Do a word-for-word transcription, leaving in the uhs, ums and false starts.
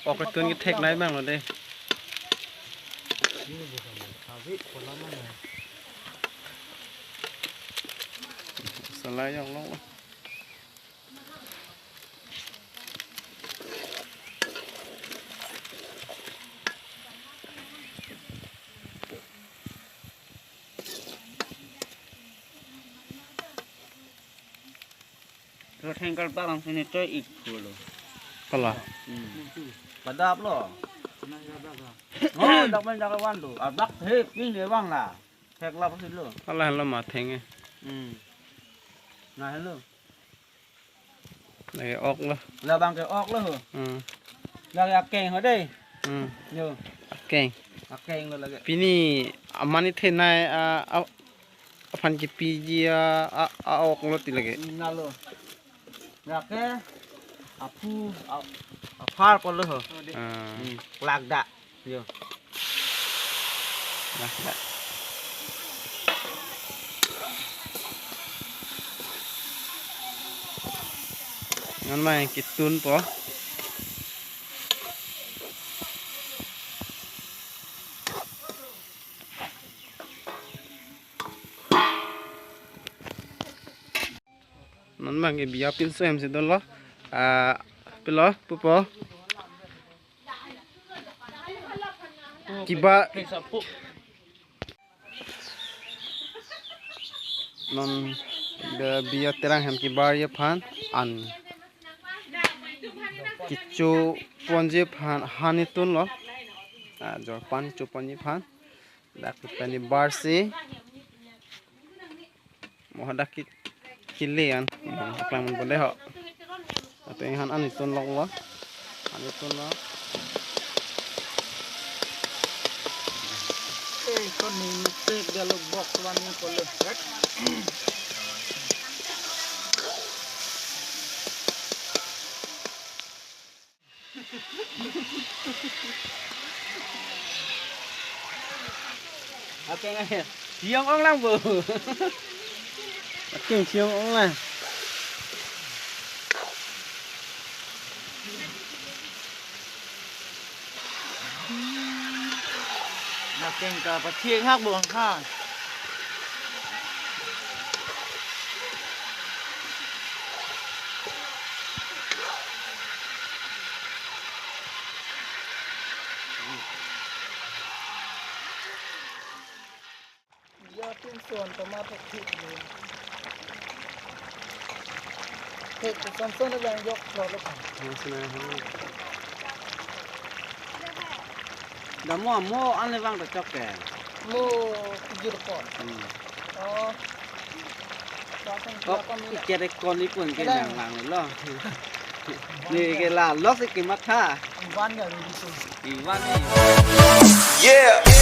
Ok, tun kethek nai abang lo dei. Salai yong long. Lo thengkar barang sini choi ik pulo. Pala. Hmm. Padap lo. Oh, dak main dak wan tu. Abak he pin de bang la. Thek la pasi lo. Pala lo ma theng e. Hmm. Na hello. Lake ok lo. Labang ke ok lo ho. Hmm. Lake akeng ho dei. Hmm. Yo. Akeng. Akeng lo lake. Pini aman ithe nai a, a, aphan kepiji a, a, a-ok lo ti lake. Na lo. Lake aphu a, aphar ko lo ho. Ah. Hmm. Lagda. Yo. Nah, nah. Non abang ketun po. Non abang ke biya pinso hem si dolo. Ah, pilo, pupo. Kiba non be biya terang hem kibar ye aphan an kecho ponji aphan han itun lo. Ah, jorpan kecho ponji aphan. Dak pen barsi. Mo hadak ki kile an. Hmm, aklang man bode ho. Ateng han an itun lok lo. An itun lo. Eh, ko ni mistake dia lo box one ni ko lo. Akeng ahe. Siyong ong lang bo. Akeng siyong ong lang. Akeng ka pathik hak bo ha. Ya, tin son tomat thik lo. Thik, son son yang yok lo lo kan. Mas na ha. Damo mo an le bang ta chok ke. Mo kejur ko. Hmm. Oh. Pasang Oh, siapa mina? Ikat ekon ni pun ke Kelang. Nang lang lo. Ni ke la lo si kematha. Iwan ya, Rudy tu. Iwan ni. Yeah.